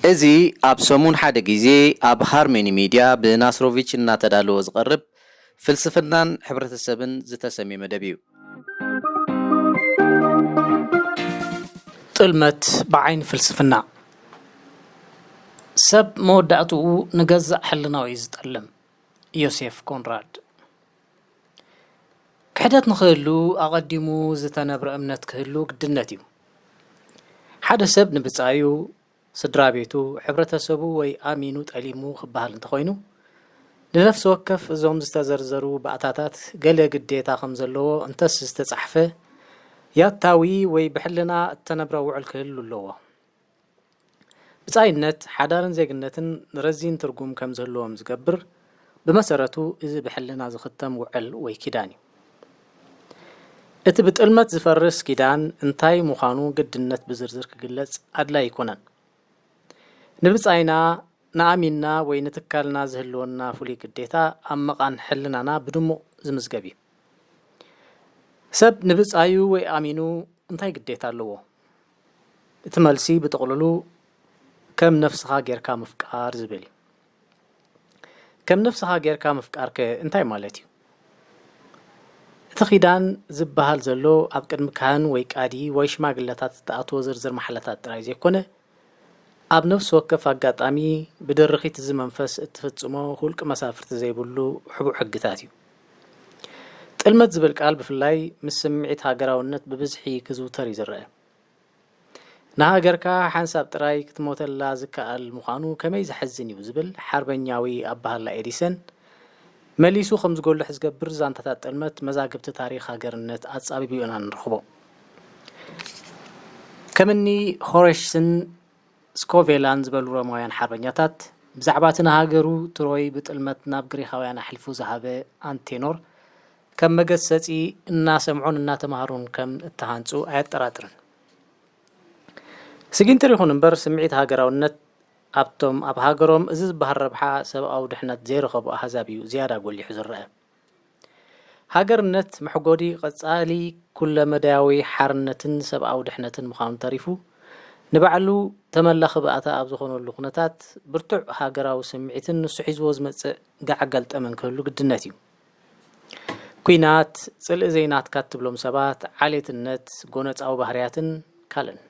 እዚ ኣብ ሰሙን ሓደ ግዜ ኣብ ሃርመኒ ሚድያ ብናስሮቪች እናተዳለወ ዝቐርብ ፍልስፍናን ሕብረተሰብን ዝተሰምየ መደብ እዩ። ጥልመት ብዓይኒ ፍልስፍና። ሰብ መወዳእትኡ ንገዛእ ሕልናኡ እዩ ዝጠልም። ዮሴፍ ኮንራድ። ክሕደት ንኽህሉ ኣቐዲሙ ዝተነብረ እምነት ክህሉ ግድነት እዩ። ሓደ ሰብ ንብጻዩ፣ ስድራ ቤቱ፣ ሕብረተሰቡ ወይ ኣሚኑ ጠሊሙ ክበሃል እንተኾይኑ፣ ንነፍሲ ወከፍ እዞም ዝተዘርዘሩ ባእታታት ገለ ግዴታ ከም ዘለዎ እንተስ ዝተጻሕፈ፣ ያታዊ ወይ ብሕልና እተነብረ ውዕል ክህሉ ኣለዎ። ብጻይነት፣ ሓዳርን ዜግነትን ረዚን ትርጉም ከም ዝህልዎም ዝገብር፣ ብመሰረቱ እዚ ብሕልና ዝኽተም ውዕል ወይ ኪዳን እዩ። እቲ ብጥልመት ዝፈርስ ኪዳን እንታይ ምዃኑ ግድነት ብዝርዝር ክግለጽ ኣድላይ ኣይኮነን። ንብጻይና፣ ንኣሚንና ወይ ንትካልና ዝህልወና ፍሉይ ግዴታ ኣብ መቓን ሕልናና ብድሙቕ ዝምዝገብ እዩ። ሰብ ንብጻዩ ወይ ኣሚኑ እንታይ ግዴታ ኣለዎ? እቲ መልሲ ብጥቕልሉ ከም ነፍስኻ ጌርካ ምፍቃር ዝብል እዩ። ከም ነፍስኻ ጌርካ ምፍቃር ከ እንታይ ማለት እዩ? እቲ ኪዳን ዝበሃል ዘሎ ኣብ ቅድሚ ካህን ወይ ቃዲ ወይ ሽማግለታት ዝተኣትወ ዝርዝር ማሕላታት ጥራይ ዘይኮነ፣ ኣብ ነፍሲ ወከፍ ኣጋጣሚ ብድርኺት እዚ መንፈስ እትፍጽሞ ውልቂ መሳፍርቲ ዘይብሉ ሕቡእ ሕግታት እዩ። ጥልመት ዝብል ቃል ብፍላይ ምስ ስምዒት ሃገራውነት ብብዝሒ ክዝውተር እዩ ዝረአ። ንሃገርካ ሓንሳብ ጥራይ ክትሞተላ ዝከኣል ምዃኑ ከመይ ዘሕዝን እዩ ዝብል ሓርበኛዊ ኣበሃህላ ኤዲሰን መሊሱ ከም ዝጎልሕ ዝገብር ዛንታታት ጥልመት መዛግብቲ ታሪኽ ሃገርነት ኣጻቢቡ ኢና ንረኽቦ። ከምኒ ሆሬሽን ስኮቬላን ዝበሉ ሮማውያን ሓርበኛታት፣ ብዛዕባ እቲ ንሃገሩ ትሮይ ብጥልመት ናብ ግሪኻውያን ኣሕሊፉ ዝሃበ ኣንቴኖር ከም መገሰጺ እናሰምዑን እናተማህሩን ከም እተሃንጹ ኣየጠራጥርን። ስጊንትር ይኹን እምበር፣ ስምዒት ሃገራውነት ኣብቶም ኣብ ሃገሮም እዚ ዝበሃል ረብሓ ሰብኣዊ ድሕነት ዘይረኸቡ ኣህዛብ እዩ ዝያዳ ጎሊሑ ዝረአ። ሃገርነት መሕጎዲ ቀጻሊ ኩለመዳያዊ ሓርነትን ሰብኣዊ ድሕነትን ምዃኑ ተሪፉ፣ ንባዕሉ ተመላኺ ባእታ ኣብ ዝኾነሉ ኩነታት፣ ብርቱዕ ሃገራዊ ስምዒትን ንሱ ሒዝዎ ዝመጽእ ጋዕ ኣጋልጠመን ክህሉ ግድነት እዩ። ኲናት፣ ጽልኢ ዘይናትካ እትብሎም ሰባት፣ ዓሌትነት፣ ጎነጻዊ ባህርያትን ካልእን።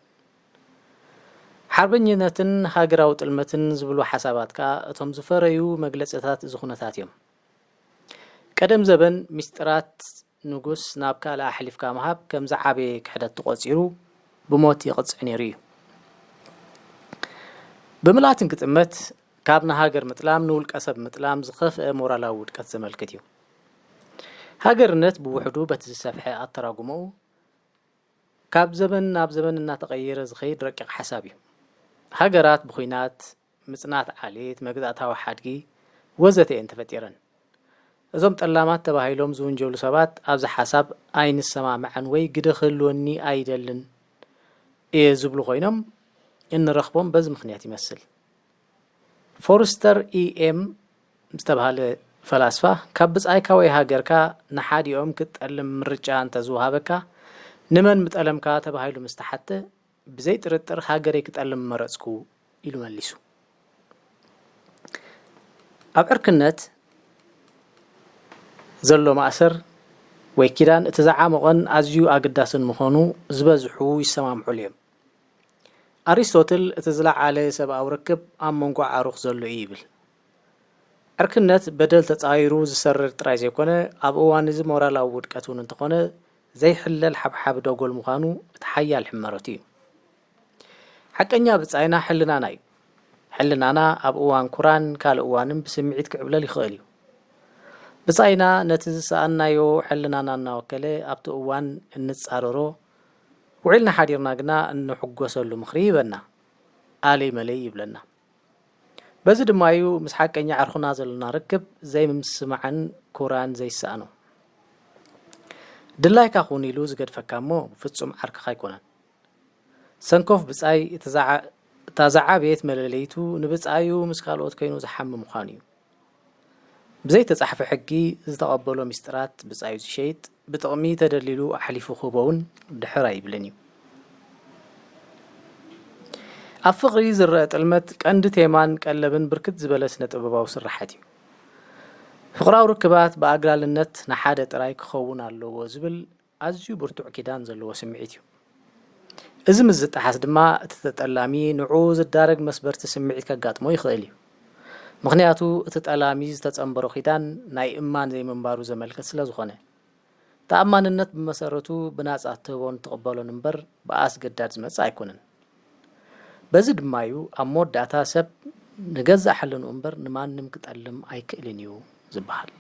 ሓርበኝነትን ሃገራዊ ጥልመትን ዝብሉ ሓሳባት ከኣ እቶም ዝፈረዩ መግለጽታት እዚ ኩነታት እዮም። ቀደም ዘበን ሚስጥራት ንጉስ ናብ ካልእ ኣሕሊፍካ ምሃብ ከም ዝዓበየ ክሕደት ተቖጺሩ ብሞት ይቕጽዕ ነይሩ እዩ። ብምልኣትን ክጥመት ካብ ንሃገር ምጥላም ንውልቀ ሰብ ምጥላም ዝኸፍአ ሞራላዊ ውድቀት ዘመልክት እዩ። ሃገርነት ብውሕዱ በቲ ዝሰፍሐ ኣተራጉመኡ ካብ ዘበን ናብ ዘበን እናተቐየረ ዝኸይድ ረቂቕ ሓሳብ እዩ። ሃገራት ብኹናት፣ ምጽናት ዓሌት፣ መግዛእታዊ ሓድጊ ወዘተ እየን ተፈጢረን። እዞም ጠላማት ተባሂሎም ዝውንጀሉ ሰባት ኣብዚ ሓሳብ ኣይንሰማምዐን ወይ ግደ ክህልወኒ ኣይደልን እየ ዝብሉ ኮይኖም እንረኽቦም በዚ ምኽንያት ይመስል። ፎርስተር ኢ ኤም ዝተባህለ ፈላስፋ፣ ካብ ብጻይካ ወይ ሃገርካ ንሓዲኦም ክትጠልም ምርጫ እንተዝወሃበካ፣ ንመን ምጠለምካ ተባሂሉ ምስ ተሓተ፣ ብዘይ ጥርጥር ሃገረይ ክጠልም ምመረጽኩ ኢሉ መሊሱ። ኣብ ዕርክነት ዘሎ ማእሰር ወይ ኪዳን እቲ ዝዓሞቐን ኣዝዩ ኣገዳስን ምዃኑ ዝበዝሑ ይሰማምዑሉ እዮም። ኣሪስቶትል እቲ ዝለዓለ ሰብኣዊ ርክብ ኣብ መንጎ ኣዕሩኽ ዘሎ እዩ ይብል። ዕርክነት በደል ተጻይሩ ዝሰርር ጥራይ ዘይኮነ፣ ኣብ እዋን እዚ ሞራላዊ ውድቀት እውን እንተኾነ ዘይሕለል ሓብሓብ ደጎል ምዃኑ እቲ ሓያል ሕመረቱ እዩ። ሓቀኛ ብጻይና ሕልናና እዩ። ሕልናና ኣብ እዋን ኩራን ካልእ እዋንን ብስምዒት ክዕብለል ይኽእል እዩ። ብጻይና ነቲ ዝሰኣንናዮ ሕልናና እናወከለ ኣብቲ እዋን እንጻረሮ፣ ውዒልና ሓዲርና ግና እንሕጎሰሉ ምኽሪ ይህበና። ኣለይ መለይ ይብለና። በዚ ድማ እዩ ምስ ሓቀኛ ዕርኹና ዘለና ርክብ ዘይምስማዕን ኩራን ዘይሰኣኖ። ድላይካ ኩን ኢሉ ዝገድፈካ እሞ ፍጹም ዓርክኻ ኣይኮነን። ሰንኮፍ ብጻይ እቲ ዝዓ-፣ እታ ዝዓበየት መለለይቱ ንብጻዩ ምስ ካልኦት ከይኑ ዝሓሚ ምዃኑ እዩ። ብዘይተጻሕፈ ሕጊ ዝተቐበሎ ሚስጥራት ብጻዩ ዝሸይጥ፣ ብጥቕሚ ተደሊሉ ኣሕሊፉ ክህቦ እውን ድሕር ኣይብልን እዩ። ኣብ ፍቕሪ ዝረአ ጥልመት ቀንዲ ቴማን ቀለብን ብርክት ዝበለ ስነ ጥበባዊ ስርሓት እዩ። ፍቕራዊ ርክባት ብኣግላልነት ንሓደ ጥራይ ክኸውን ኣለዎ ዝብል ኣዝዩ ብርቱዕ ኪዳን ዘለዎ ስምዒት እዩ። እዚ ምስ ዝጠሓስ ድማ እቲ ተጠላሚ ንዕኡ ዝዳረግ መስበርቲ ስምዒት ከጋጥሞ ይኽእል እዩ። ምኽንያቱ እቲ ጠላሚ ዝተጸንበሮ ኪዳን ናይ እማን ዘይምንባሩ ዘመልክት ስለ ዝኾነ። ተኣማንነት ብመሰረቱ ብናጻ እትህቦን ትቕበሎን እምበር ብኣስገዳድ ዝመጽእ ኣይኮነን። በዚ ድማ እዩ ኣብ መወዳእታ ሰብ ንገዛእ ሕልንኡ እምበር ንማንም ክጠልም ኣይክእልን እዩ ዝበሃል።